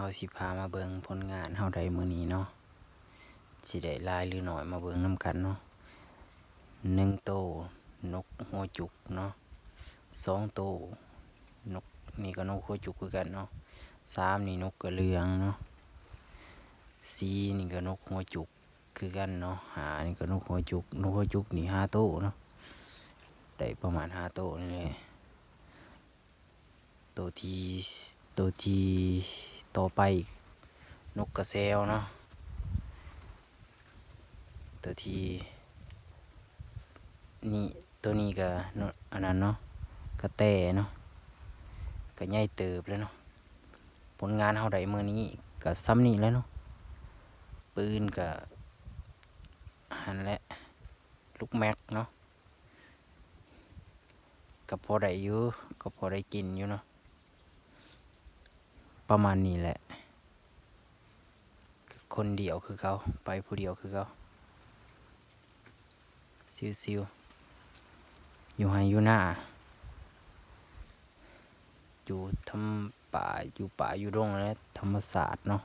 ເຮົາຊິພາມາເບິ່ງຜົນງານເຮົາໄດ້ມື້ນີ້ເນາະ ຊິໄດ້ຫຼາຍຫຼືໜ້ອຍ ມາເບິ່ງນຳກັນເນາະ. ໜຶ່ງໂຕ ນົກຫົວຈຸກເນາະ, ສອງໂຕ ນົກ ນີ້ກໍນົກຫົວຈຸກຄືກັນເນາະ, ສາມນີ້ນົກກະເຫຼືອງເນາະ, ສີ່ນີ້ກໍນົກຫົວຈຸກຄືກັນເນາະ, ຫ້ານີ້ກໍນົກຫົວຈຸກ, ນົກຫົວຈຸກນີ້ຫ້າໂຕເນາະ, ໄດ້ປະມານຫ້າໂຕນີ້ແຫຼະ. ໂຕທີ່ ໂຕທີ່ຕໍ່ໄປ ນົກກະແຊວເນາະ, ໂຕທີ່ນີ້ ໂຕນີ້ກະ ອັນນັ້ນເນາະ ກະແຕເນາະ, ກະໃຫຍ່ເຕີບແລ້ວເນາະ. ຜົນງານເຮົາໄດ້ມື້ນີ້ກະສ່ຳນີ້ແຫຼະເນາະ, ປຶ້ນກະຫັ້ນແຫຼະ ລູກແມັກເນາະ. ກໍພໍໄດ້ຢູ່ ກໍພໍໄດ້ກິນຢູ່ເນາະ, ປະມານນີ້ແຫຼະ. ຄົນດຽວຄືເກົ່າ ໄປຜູ້ດຽວຄືເກົ່າ, ຊິວໆ ຢູ່ໄຮ່ຢູ່ນາ ຢູ່ທຳປ່າ ຢູ່ປ່າຢູ່ດົງແຫຼະ ທຳມະຊາດເນາະ.